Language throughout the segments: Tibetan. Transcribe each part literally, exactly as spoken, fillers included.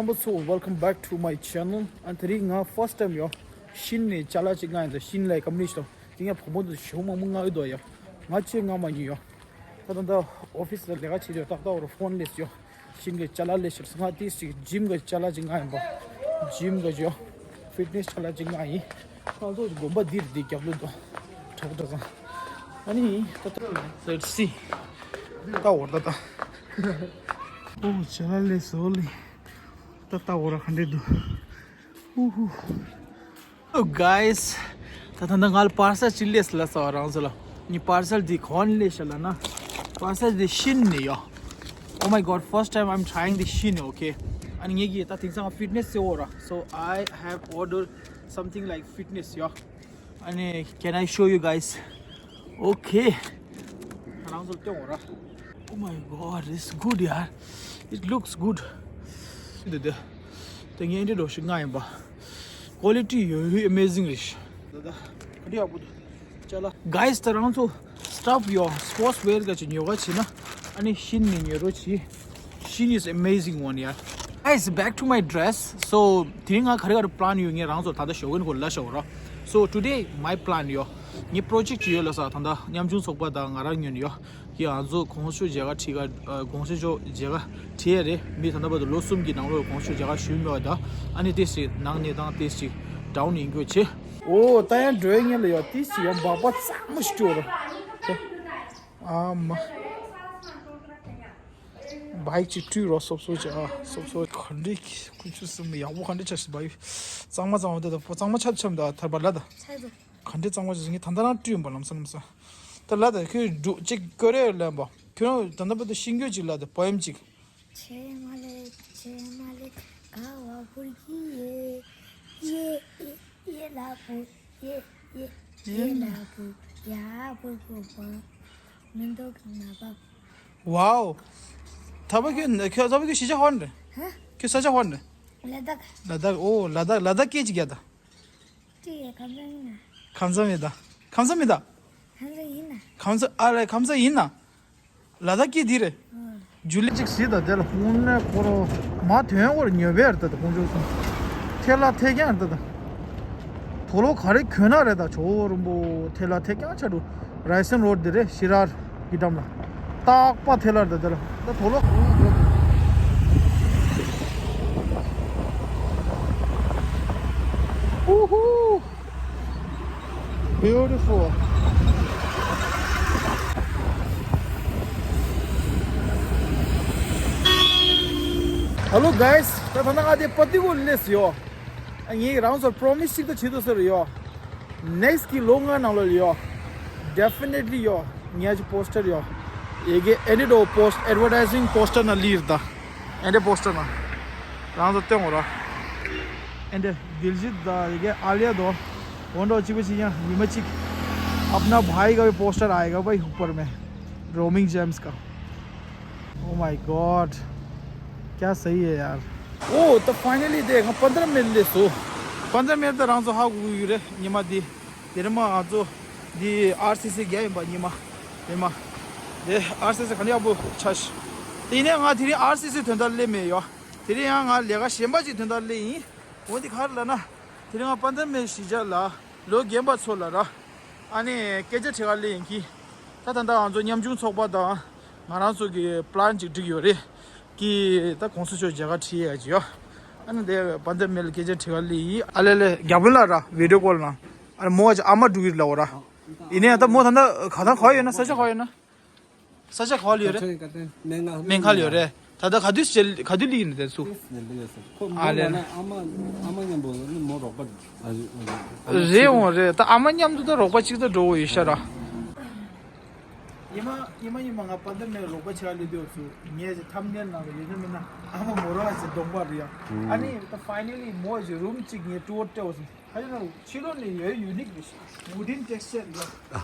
རྣམ་པ་ཚོ། Welcome back to my channel. ཨ་དེ་རིང་ང་first time ཡོ། ཤིན་ནས་ཅ་ལག་ཅིག་མངགས་ཡིན། ད་ཤིན་ལ་ཀམ་པ་ནི་ཞིག་དང་དེ་ངས་བོད་པ་དུ་ཞེ་པོ་མང་པོ་མངགས་ཡོད་དོ་ཡ། ང་ཅིག་མངགས་མ་ཉན་ཡོ། ད་ད་ད་ཨོ་ཕི་སི་ལ་ལས་ཀ་བྱེད་དུས་ཏག་ཏག་འོ་ར་ཕོན་སླེབས་ཡོ། ཤིན་གི་ཅ་ལག་སླེབས་ཤག་ང་ཏིས་ཅིག་ཇིམ་གི་ཅ་ལག་ཅིག་མངགས་ཡིན་པ། ཇིམ་གི་ཡོ། ཕིཊ་ནེས་ཅ་ལག་ཅིག་མངགས་ཡིན། ཁོང་ཚོ་དགོན་པ་འདིར་འདི་རྒྱབ་ལོགས་དང་གྲྭ་པ་གྲྭ་ཚང་། ཨ་ནི་ད་ད་let's see། ད་འོ་ད་ད། ཨོ་ཅ་ལག་སླེབས་སོང་ལེ། ད་ད་འོ་ར་ག་འདྲས་འདུག་ཧུ་ཧུ། Hello guys. ད་ད་ད་ང་ལ་པར་སལ་ཅིག་སླེབས་ལ་ས་རང་ཚོ་ལ། ངའི་པར་སལ་འདི་གང་སླེབས་ཤག་ལབ་ན། པར་སལ་འདི་ཤིན་ནས་ཡོ། Oh my god, first time I'm trying the Shein, okay. ཨ་ནི་ངེད་ཀྱིས་ད་དེང་སང་ཕིཊ་ནེས་ཟེར་འོ་ར། So I have ordered something like fitness, yeah. ཨ་ནི་can I show you guys? Okay. རང་ཚོར་སྟོན་འོ་ར། Oh my god, it's good, yeah. It looks good. འདི་འདི་དེ་ངས་འདི་འདྲ་ཞིག་མངགས་ཡིན་པ། Quality ཡོད་ཡོད་amazing རེད། ད་ད་ག་འདྲ་ཡག་པོ་འདུག་ཅ་ལག Guys, ད་རང་ཚོ་stuff ཡོ། Sports wear ག་ཅིག་ཉོ་ག་བྱེད་ན། ཨ་ནི་ཤིན་ནས་ཉོ་རོགས་གྱིས། Shein is amazing one, yeah. Guys, back to my dress. So དེ་རིང་ང་ག་རེ་ག་རེ་plan ཡོད་ངས་རང་ཚོར་ད་ལྟ་ཞོགས་ཀས་ཁོ་ལ་ཤོག་རོགས། So today my plan ཡོ། ངའི་project ཅིག་ཡོད་ལ་ས། ད་ལྟ་ཉམ་ཆུང་ཚོགས་པ་དང་ང་རང་ཉོན་ཡོ། ཀྱི་ང་ཚོ་གོང་ས་མཆོག་མཇལ་ཁ་ཁྲིད་ག་ཨ་གོང་ས་མཆོག་མཇལ་ཁ་ཁྲིད་ཡ་རེད། མི་ད་ལྟ་བར་དུ་ལོ་གསུམ་གྱི་ནང་ལོགས་གོང་ས་མཆོག་མཇལ་ཁ་ཞུས་མེད་པ་དང་། ཨ་ནི་ཏིས་ཅིག་ནང་གནས་སྟངས་ཏིས་ཅིག་down ཡིན་རྒྱུ་བྱེད། ཨོ་ད་ཡང་འགྲོའི་ཉིན་ལ་ཡོ། ཏིས་ཅིག་ཡང་སྦག་སྦག་གཙང་མ་ཞིག་སྤྲོད་རོགས། ཨ་མ། བའིག་ཅིག་སྤྲོད་རོགས། སོབ་སོབ་ཅིག་ཨ་སོབ་སོབ། ག་འདྲས་ཀྱི་ཀུ་ཅུ་སི་མི་ཡག་པོ་ག་འདྲས་ཆགས་སི་བའིག་གཙང་མ་གཙང་མ་དེ་དང་པོ་གཙང་མ་ཆགས་ཆགས་མི་འདུག་ཐར་པ་ལ་ད། ཆགས་འདུག་ག་འདྲས་གཙང་མ་ཆགས་སི་ངས་ད་ལྟ་རང་སྤྲོད་ཡིན་པ་ལམ་སང་ལམ་སང་། ད་ལ་ད་ཁྱོད་འབྲུ་གཅིག་ཀོ་རེ་ལབ་པ། ཁྱོད་རང་ད་ལྟ་བར་དུ་ཤེས་རྒྱུ་ཅིག་ལ་ད་པོ་ཨེམ་ཅིག་བྱེ་མ་ལེ་བྱེ་མ་ལེ་ག་བ་བུར་གི་ཡེ་ཡེ་ཡེ་ཡེ་ལ་བུ་ཡེ་ཡེ་ཡེ་ལ་བུ་ཡ་བུར་བུ་བ་མི་འདུག་ན་བ། Wow. ཐ་པ་ཁྱོད་ཁྱོད་ཐ་པ་ཁྱོད་གཞིས་ཆགས་ཧོན་རེད། ཧ། ཁྱོད་ས་ཆ་ཧོན་རེད། ལ་དྭགས། ལ་དྭགས། ཨོ་ལ་དྭགས། ལ་དྭགས་སྐད་ཅིག་རྒྱག་ད། ཅི་ཡེ་ཁམས་བཟང་ཡིན་ན། ཁམས་བཟང་མི་ད། ཁམས་བཟང་མི་ད། ཁམས་བཟང་ཡིན་ན། ཁམས་བཟང་ཨ་རེ་ཁམས་བཟང་ཡིན་ན། ལ་དྭགས་སྐད་འདི་རེད། ཨང་། ཇུ་ལེ་གཅིག་གཟིགས་དང་དེ་ལ་དངོས་གནས་ཁོ་རོ་མ་དོན་བོར་ཉོ་བས་རེད་ད། ཁོང་ཚོ་གསུམ་ཐལ་ལ་ཐལ་རྐྱང་རེད་ད། དོ་ལོ་ག་རེ་གྱོན་ན་རེད་ད། ཇོ་བོ་རིན་པོ་ཐལ་ལ་ཐལ་རྐྱང་ཆགས་འདུག་རའི་སན་རོཌ་འདི་རེད། ཤི་རར་གྱི་འགྲམ་ལ་རྟག་པ་ཐལ་ལ་རེད་ད། དེ་ལ་ད་དོ་ལོ། ཨུ་ཧུ། Beautiful. Hello guys. ད་ད་ནང་ང་དེ་པ་ཏི་གོ་ལེས་ཡོ། ངས་རང་ཚོར་པྲོ་མི་སི་ཅིག་ད་བྱེད་དུ་ཟེར་ཡོ། ནེག་སི་ཊི་གི་ལོ་ལྔ་ནང་ལོ་ཡོ། Definitely ཡོ། ངས་ཅིག་པོ་སི་ཊར་ཡོ། ཡི་གེ་ཨེ་འདི་དོ་པོ་སི་ཊར་ཨེཌ་ཝར་ཊའི་ཟིང་པོ་སི་ཊར་ན་ལིར་ད། ཨེ་འདི་པོ་སི་ཊར་ན། རང་ཚོ་སྟོན་འོ་ར། ཨེ་འདི་དིལ་ཇིད་ད་ཡི་གེ་ཨ་ལི་ཡ་དོ། འོ་འདྲ་གཅིག་པ་གཅིག་ཡང་མི་མ་གཅིག अपना भाई का भी पोस्टर आएगा भाई ऊपर में। Roaming James का। Oh my god। क्या सही है यार। ཨོ་ད་ཕའི་ནལ་ལི་དེ་ང་པན་དར་མེལ་སླེབས་སོང་། པན་དར་མེལ་དེ་རང་ཚོ་ཧ་གོ་གི་ཡོད་རེད་ཉི་མ་འདི། དེ་རིང་མ་ང་ཚོ་འདི་ཨར་སི་སི་རྒྱག་ཡིན་པ་ཉི་མ། དེ་མ། དེ་ཨར་སི་སི་ག་ནས་ཡག་པོ་ཆགས་ཤི། དེ་ནས་ང་དེ་རིང་ཨར་སི་སི་དོན་དག་སླེབས་མེད་ཡོ། དེ་རིང་ཡང་ང་ལས་ཀ་གཞན་པ་ཅིག་དོན་དག་སླེབས་ཡིན། འོ་འདི་ག་རེ་ལབ་ན། དེ་རིང་ང་པན་དར་མེལ་གཞིས་ཆགས་ལ་ལོ་རྒན་པ་ཚོ་ལ་ར། ཨ་ནི་སྐད་ཆ་དྲི་ག་སླེབས་ཡིན་གྱི། ད་ད་ལྟ་ང་ཚོ་ཉམ་ཆུང་ཚོགས་པ་དང་ང་རང་ཚོ་གི་པི་ལན་ཅིག་བསྒྲིགས་ཡོད་རེད། ཀྱི་ད་གོང་ས་མཆོག་མཇལ་ཁ་ཁྲིད་ཡ་ཅིག་ཡོད། ཨ་ནི་དེ་པན་དར་མེལ་སྐད་ཆ་དྲི་ག་སླེབས་ཡིན། ཨ་ལེ་ལེ་རྒྱ་དཔོན་ལགས་ར་བི་ཌི་ཡོ་ཀོལ་ནང་། ཨ་ནི་མོ་ཨ་ཅག་ཨ་མ་འགྲོ་གི་རེད་ལབ་འོ་ར། ཡིན་ནའི་ད་མོ་ད་ལྟ་ག་ད་ག་ཡོད་ན་ས་ཆ་ག་ཡོད་ན། ས་ཆ་ག་ལ་ཡོད་རེད། སྨན་ཁང་ལ་ཡོད་རེད། ད་ལྟ་ག་དུས་བྱེད་ག་དུས་སླེབས་ཡིན་ནི་དེ་ཚོ། ཨ་ལེ། ཨ་མ་ཨ་མ་མཉམ་པོ་ནི་མོ་རོགས་པ། རེད་འོང་རེད། ད་ཨ་མ་མཉམ་དུ་ད་རོགས་པ་གཅིག་ད་འགྲོ་འོ་ཡོད་ཤ་ར། ཉི་མ་ཉི་མ་ཉི་མ་ང་པན་དར་མེལ་རོགས་པ་བྱེད་ག་སླེབས་དུས་སུ་ངས་ཐམ་ནེལ་ནང་ལ་ཡོད་ན་མིན་ན་ཨ་མ་མོ་རང་ཅིག་གདོང་པ་རེད་ཡ། ཨ་ནི་ད་ཕའི་ནལ་ལི་མོ་ཞིག་རུམ་གཅིག་ངས་ཊུར་སྤྲད་འོ་སོང་། ཁ་ཡོད་ན་ཕྱི་ལོགས་ནས་ཡོད་ཡུ་ནིག་རེད་ཤག་ཝུ་ཌན་ཊེག་སི་ཅར་རེད།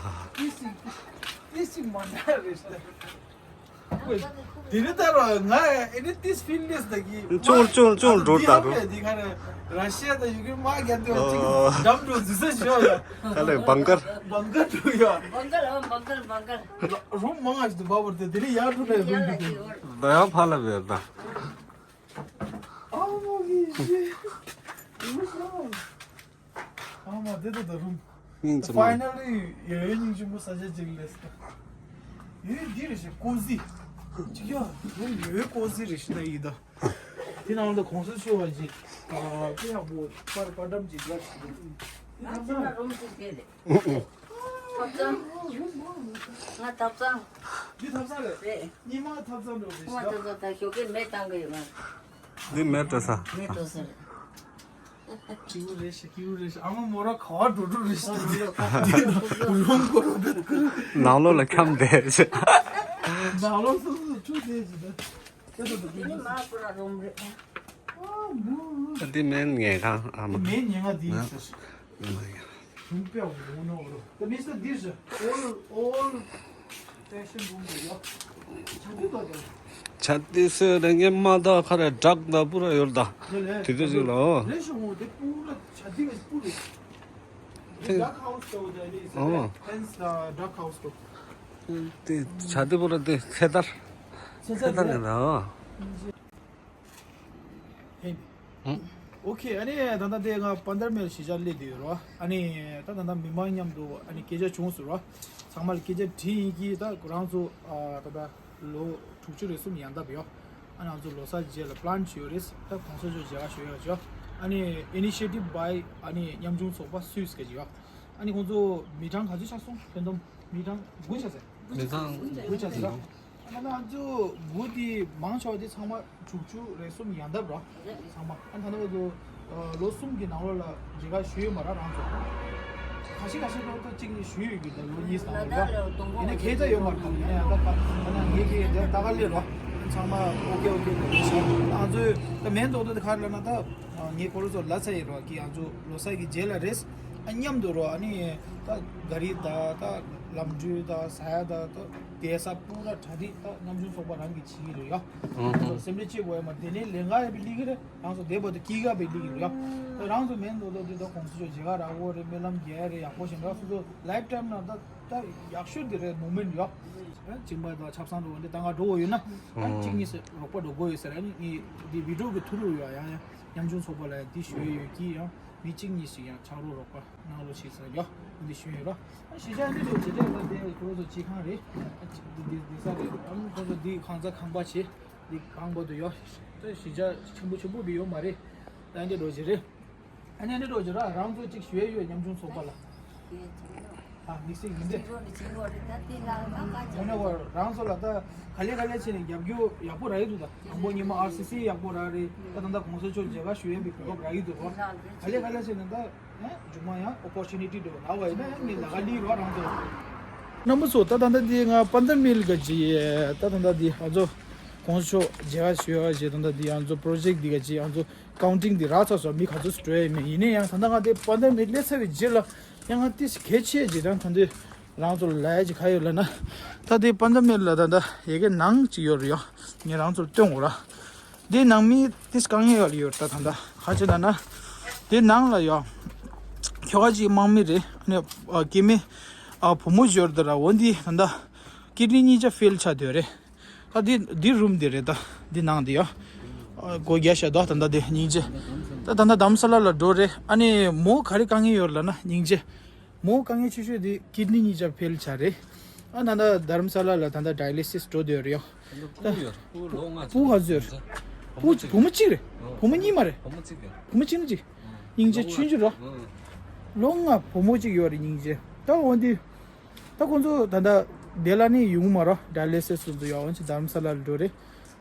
ཏིས་ཅིག་ཏིས་ཅིག་མ་འདྲ་རེད་ཤག་དེ་རིང་ལྟར་ང་ཨེ་ནི་ཏིས་ཕིན་ལེས་ད་གི་ཅུང་ཅུང་ཅུང་འགྲོ་ད་རུ། འདི་ཧ་མེད་འདི་ག་རེ་ར་ཤི་ཡ་དང་ཡུ་ཀེ་རེན་དམག་རྒྱག་དུས་ཅིག་འགྲམ་འགྲོ་འཛི་ས་ཞོ་ཡ། ད་ལས་བང་ཀར། བང་ཀར་འགྲོ་ཡ། བང་ཀར་ཨ་བང་ཀར་བང་ཀར། རུམ་མང་ང་ཞིག་ཏུ་བབ་བར་དེ་དེ་རིང་ཡར་འགྲོ་ནས་རུམ་འདི་དེ། ད་ཡང་ཕར་ལ་བས་ད། ཨ་མོ། ཨ་མ་དེ་ད་ད་རུམ། སྙིང་རྗེ་མོ། Finally ཡོད་ཡོད་སྙིང་རྗེ་མོ་ས་ཆ་ཅིག་ལས་ད། ཡོད་འདི་རེད་ཤག་ཀོ་ཟི། ཅིག་ཡ་རུམ་ཡོད་ཡོད་ཀོ་ཟི་རེད་ཤག་ད་ཡིན་ད། དེ་ནང་ལ་གོང་ས་མཆོག་བ་ཅིག་ཨ་དཔེ་ཡག་པོ་པར་པར་འགྲམ་ཅིག་འདྲ་ཞིག་འདུག་དེ་ང་ཁམས་ཚང་ལ་རུམ་ཅིག་དེ་རེད། ཐབ་ཚང་། ང་ཐབ་ཚང་། འདི་ཐབ་ཚང་རེད། རེད། ཉི་མ་ཐབ་ཚང་འགྲོ་རེད་ཉི་མ་ཤག་ཐབ་ཚང་ད་ཞོགས་ཀས་མེ་བཏང་གི་ཡོད་ང་། འདི་མེ་སྤྲད་ས། མེ་སྤྲད་ས་རེད། སྐྱིད་པོ་རེད་ཤག་སྐྱིད་པོ་རེད་ཤག་ཨ་མ་མོ་ར་ག་བ་འགྲོ་འགྲོ་རེད་ཤག་ཨོ་འགྲོ་འགྲོ་ག་བ་འགྲོ་རུམ་སྐོར་རོ་བེད་ཀུ། ནང་ལོགས་ལ་འཁྱམས་བསྡད་ཤག་ནང་ལོགས་སོ་སོ་ཆུ་བསྡད་ཤག་ད། དེ་ནི་མ་པུ་ར་རུམ་རེད། ཨ་མོ། འདི་མེ་ཉལ་ཁང་ཨ་མ། མེ་ཉལ་ཁང་འདི་ཡིན་ཟེར། ཨ་མ་ཡ། རུམ་པའི་འོག་ནོ་རོ། ད་མི་ས་འདིར་ཤག all all fashion room རེད་ཡ། ཆ་འདི་ད་དེ། ཆ་འདི་སོས་རེ་ངས་མ་ད་ཁ་རེ་བྲག་ད་པུ་ར་ཡོད་ད། དེ་ལས་དེ་དུས་ཅིག་ལ་ཨོ། རེ་ཤོ་མོ་དེ་པུ་ར་ཆ་འདི་ག་པུ་རེད། དེ་ཌག་ཧའུ་སི་ད་འོ་ད་ཨེ་ནི་ཨོ། ཕེན་སི་ད་ཌག་ཧའུ་སི་ད། དེ་ཆ་འདི་པུ་ར་དེ་ཚེ་ཐར། ཚེ་ཐར་ཚེ་ཐར་ལས་ད་ཨོ། ཧེ། ཧུམ། ཨོ་ཁེ། ཨ་ནི་ད་ལྟ་དེ་ང་པན་དར་མེལ་གཞིས་ཆགས་སླེབས་བསྡད་ཡོད་རེད་བ། ཨ་ནི་ད་ད་ལྟ་མི་མང་མཉམ་དུ་ཨ་ནི་སྐད་ཆ་བྱུང་སོང་རེད་བ། ཚང་མ་ལ་སྐད་ཆ་དྲིས་ཡིན་གྱི་ད་ཁོ་རང་ཚོ་ཨ་ད་ལྟ་ལོ་དྲུག་ཅུ་རེ་གསུམ་ཡན་འདབ་ཡོད། ཨ་ནི་ང་ཚོ་ལོ་གསར་རྗེས་ལ་པི་ལན་བྱས་ཡོད་རེད། ད་གོང་ས་མཆོག་མཇལ་ཁ་ཞུ་ཡག་བྱས་ཡོད། ཨ་ནི་initiative by ཨ་ནི་ཉམ་ཆུང་ཚོགས་པ་སུད་སི་གི་ཡོད། ཨ་ནི་ཁོང་ཚོ་མི་གྲངས་ག་ཚོད་ཆགས་སོང་ཁྱོན་བསྡོམས། མི་གྲངས་དགུ་ཆ་ཟེར། མི་གྲངས་དགུ་ཆ་ཟེར། ཨ་ང་ཚོ་དགུ་དེ་མང་ཆེ་བ་དེ་ཚང་མ་དྲུག་ཅུ་རེ་གསུམ་ཡན་འདབ་ར། ཚང་མ་ཨ་ད་ནང་ཚོ་ལོ་གསུམ་གྱི་ནང་ལོགས་ལ་མཇལ་ཁ་ཞུས་ཡོད་མ་ར་རང་ཚོ། ཁ་ཤས་ཁ་ཤས་ལོ་ད་གཅིག་གཉིས་ཞུས་ཡོད་ཀྱི་ད་ལོ་གཉིས་ཙམ་ལ་ཡིན་ན་ཁེ་ད་ཡོད་མ་རེད། ད་ཡིན་ན་ཡང་ད་ད་ད་ངེད་ཀྱི་དེ་ད་ག་ལེ་ར་ཚང་མ་ཨོ་ཀེ་ཨོ་ཀེ་ད་ང་ཚོས་ད་མེན་ཏོག་ཏོ་དེ་ག་རེ་ལབ་ན་ད་ངས་ཁོ་རང་ཚོ་ལབ་ཚར་ཡོད་ར་གི་ང་ཚོ་ལོ་གསར་གྱི་རྗེས་ལ་རེད། ཨ་མཉམ་དུ་རོ། ཨ་ནི་ད་ག་རི་ད་ད་ལམ་འགྲུལ་ད་ཟ་ཡ་ད་ད་བསྡད་ས་པུ་ར་གྲ་སྒྲིག་ད་ཉམ་ཆུང་ཚོགས་པ་རང་གིས་བྱེད་ཀྱི་རེད་ཡ། ཨང་ཧང་། སེམས་ཁྲལ་བྱེད་དགོས་ཡ་མ་རེད། དེ་ནས་ལས་འགན་ཡ་བི་ལི་གི་རེད། རང་ཚོ་བསྡད་པ་དུ་སྐྱིད་ག་བི་ལི་གི་རེད་ཡ། ད་རང་ཚོ་མེན་ཏོག་ཏོ་དེ་ད་གོང་ས་མཆོག་མཇལ་ཁ་རག་གོ་རེད། སྨོན་ལམ་རྒྱག་ཡ་རེད། ཡག་པོ་ཞིག་འདུག་སོ་སོ་ལའིབ་ཊའིམ་ནང་ད་ད་ཡག་ཤོས་དེ་རེད། མོ་མེན་ཊི་ཡ། སྦྱིན་པ་དང་ཆབ་གསང་འགྲོ་བ་འདི་ད་ང་འགྲོ་བ་ཡོད་ན་ཨ་ནི་གཅིག་གཉིས་སེ་རོགས་པ་འགྲོ་དགོས་ཡོད་ཟེར། ཨ་ནི་ངས་འདི་བི་ཌི་ཡོ་གི་ཐུགས་རུ་ཡོད། ཡང་ཡང་ཉམ་ཆུང་ཚོགས་པ་ལ་ཡང་འདི་ཞུ་ཡ་ཡོད་ཀྱི་ཡང་། མི་གཅིག་གཉིས་ཤིག་ཡང་ཕྱག་རོགས་རོགས་པ་གནང་རོགས་བྱེད་ཟེར་ཡ་འདི་ཞུས་ཡོད་ར། ཨ་གཞིས་ཆགས་འདི་ཚོ་ཇེ་ཆེར་ད་དེ་ཁོ་རང་ཚོ་སྤྱི་ཁང་རེད། ཨ་ཅིག་འདི་འདི་འདི་ས་རེད། ཨ་ནི་ཁོ་ཚོ་འདི་ཁང་ཚ་ཁང་པ་བྱེད། འདི་ཁང་པ་དུ་ཡོད། ད་གཞིས་ཆགས་ཆེན་པོ་ཆེན་པོ་འདི་ཡོད་མ་རེད། ད་འདི་འགྲོ་ཇེ་རེད། ཨ་ནི་འདི་འགྲོ་ཇེ་ར་རང་ཚོ་གཅིག་ཞུ་ཡ་ཡོད། ཉམ་ཆུང་ཚོགས་པ་ལ། ཨ་དམིགས་བསལ་ཡིན་ཏེ། འོ་ན་བ་རང་ཚོ་ལ་ད་ག་ལེ་ག་ལེ་བྱས་ནས་རྒྱབ་སྐྱོར་ཡག་པོ་རག་གི་འདུག་ད་དང་པོ་ཉི་མ་ཨར་སི་སི་ཡག་པོ་རག་རེད། ད་ད་ད་གོང་ས་མཆོག་མཇལ་ཁ་ཞུ་ཡས་པའི་གོ་སྐབས་རག་གི་འདུག་རོ། ག་ལེ་ག་ལེ་བྱས་ནས་ད་ཨེ་མཇུག་མ་ཡང་ཨོ་པོར་ཅུ་ནི་ཊི་འདྲ་བོ་རག་པ་ཡིན་ན་ཡང་ངས་ལ་ཁ་ལི་རོ་རང་ཚོ། རྣམ་པ་ཚོ་ད་ད་ད་འདི་ང་པན་དར་མིལ་ག་ཅི་ད་ད་ད་འདི་ང་ཚོ་གོང་ས་མཆོག་མཇལ་ཁ་ཞུ་ཡས་ད་ད་འདི་ང་ཚོ་པོ་རོ་ཇེཀ་འདི་ག་ཅི་ང་ཚོ་ཀའུན་ཊིང་འདི་རག་ཚར་སོང་། མི་ག་ཚོད་འགྲོ་ཡས་མེད། ཡིན་ན་ཡང་ད་ད་ང་དེ་པན་དར་མིལ་སླེབས་ཚར་བའི་རྗེས་ལ་ཡང་ང་ཏིས་གལ་ཆེ་ཇི་ལྟར་ཐོན་དུས། རང་ཚོ་ལ་ལས་ཀྱི་ཁ་ཡོད་ལ་ན། ད་དེ་པན་དར་མིལ་ལ་ད་ད་ཡ་གི་ནང་ཅིག་ཡོད་རེད་ཡ། ངས་རང་ཚོར་སྟོན་འོ་ར། དེ་ནང་མི་ཏིས་དཀའ་ངལ་ཡོད་ལ་ཡོད་ད་ད་ད་ཁ་ཆེ་ན་ན། དེ་ནང་ལ་ཡ། ཁྱོ་ག་ཅིག་དམག་མི་རེད། ཨ་ནི་ཨ་སྐྱེ་དམན། ཨ་བུ་མོ་ཡོད་ད་ར། འོ་འདི་ད་ད་ཀིཌ་ནི་གཉིས་ཆ་ཕེལ་ཆགས་བསྡད་རེད། ད་འདི་འདི་རུམ་འདི་རེད། ད་འདི་ནང་འདི་ཡ། ཨ་སྒོ་རྒྱག་བཞག་དོ་ད་ད་འདི་སྙིང་རྗེ། ད་ད་ད་དྷ་རམ་ས་ལ་ལ་འགྲོ་རེད། ཨ་ནི་མོ་ག་རེ་དཀའ་ངལ་ཡོད་ལ་ན་སྙིང་རྗེ། མོ་དཀའ་ངལ་ཆེ་ཤོས་དེ་ཀིཌ་ནི་གཉིས་ཆ་ཕེལ་ཆགས་རེད། ཨ་ད་ད་དྷ་རམ་ས་ལ་ལ་ད་ད་ཌ་ཡ་ལི་སིས་འགྲོ་བསྡད་ཡོད་རེད་ཡ། ད་སྤུ་གུ་ཡོད་རེད། སྤུ་གུ་ལོ་ལྔ་ཙམ། སྤུ་གུ་ག་ཚོད་ཡོད་རེད། བུ་མོ་གཅིག་རེད། བུ་མོ་གཉིས་མ་རེད། བུ་མོ་གཅིག་ཡོད་རེད། བུ་མོ་གཅིག་ནི་གཅིག་སྙིང་རྗེ། ཆུང་ཆུང་རོ། ལོ་ལྔ། བུ་མོ་གཅིག་ཡོད་རེད་སྙིང་རྗེ། ད་འོ་འདི། ད་ཁོང་ཚོ་ད་ལྟ་དེ་ལ་ནི་ཡོང་མ་རོ། ཌ་ཡ་ལི་སིས་སུ་འདུག་ཡ། འོན་ཅི་དྷ་རམ་ས་ལ་ལ་འགྲོ་རེད།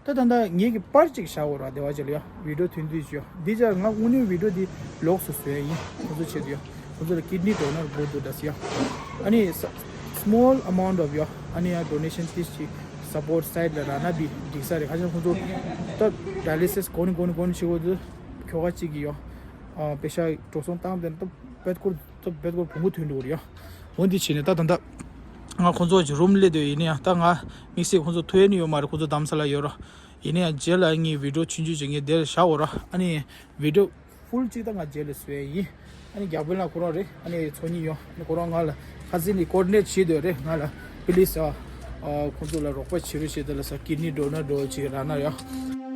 ད་ད་ལྟ་ངེད་ཀྱི་པར་ཅིག་བཞག་འོ་ར། དེ་བ་ཅི་ལ་ཡ་བི་ཌི་ཡོ་ཐོན་དུས་ཅི་ཡ། འདི་ཅག་ང་དངོས་གནས་བི་ཌི་ཡོ་འདི་ལོགས་སུ་བཟོས་ཡིན། ཁོང་ཚོ་ཆེད་དུ་ཡ། ཁོང་ཚོ་ལ་ཀིཌ་ནི་ཌོ་ནར་དགོས་འདུག་ད་ཟེར་ཡ། ཨ་ནི་ས་small amount of ཡ། ཨ་ནི་ཡ་ཌོ་ནེ་ཤན་ཏིས་ཅིག་སཔོར་ཊི་སའིཌ་ལ་རག་ན་འདི་འགྲིག་ས་རེད། ཁ་ཅིག་ཁོང་ཚོ་ད་ཌ་ཡ་ལི་སིས་གོ་ནི་གོ་ནི་གོ་ནི་བྱེད་དགོས་འདུག་ཁྱོ་ག་གཅིག་གིས་ཡ། ཨ་པེ་ཤ་འགྲོ་སོང་བཏང་དེ་ནི་ད་བེད་སྐོར། ད་བེད་སྐོར་བུ་མོ་ཐོན་འགྲོ་གི་རེད་ཡ། འོ་འདི་བྱས་ནས་ད་ད་ད་ང་ཁོང་ཚོ་གི་རུམ་སླེབས་དུས་ཡིན་ན་ཡང་ད་ང་དམིགས་བསལ་ཁོང་ཚོ་ཐུག་ཡ་ནི་ཡོད་མ་རེད། ཁོང་ཚོ་དྷ་རམ་ས་ལ་ཡོད་ར། ཡིན་ན་ཡང་རྗེས་ལ་ངས་བི་ཌི་ཡོ་ཆུང་ཆུང་ཅིག་ངས་དེར་བཞག་འོ་ར། ཨ་ནི་བི་ཌི་ཡོ་ཕུལ་ཅིག་ད་ང་རྗེས་ལ་བཟོ་ཡ་ཡིན། ཨ་ནི་རྒྱག་པོ་ལ་ཁོ་རང་རེད། ཨ་ནི་ཚོ་གཉིས་ཡོད། ཨ་ནི་ཁོ་རང་ང་ལ་ཁ་སང་ནས་ཀོ་ཌི་ནེཊ་བྱེད་འདོད་རེད། ང་ལ་པི་ལི་སི་ཨ་ཨ་ཁོང་ཚོ་ལ་རོགས་པ་བྱེད་རོགས་བྱེད་དེ་ལ་ས་ཀིཌ་ནི་ཌོ་ནར་འགྲོ་ཅིག་རག་ན་ཡ།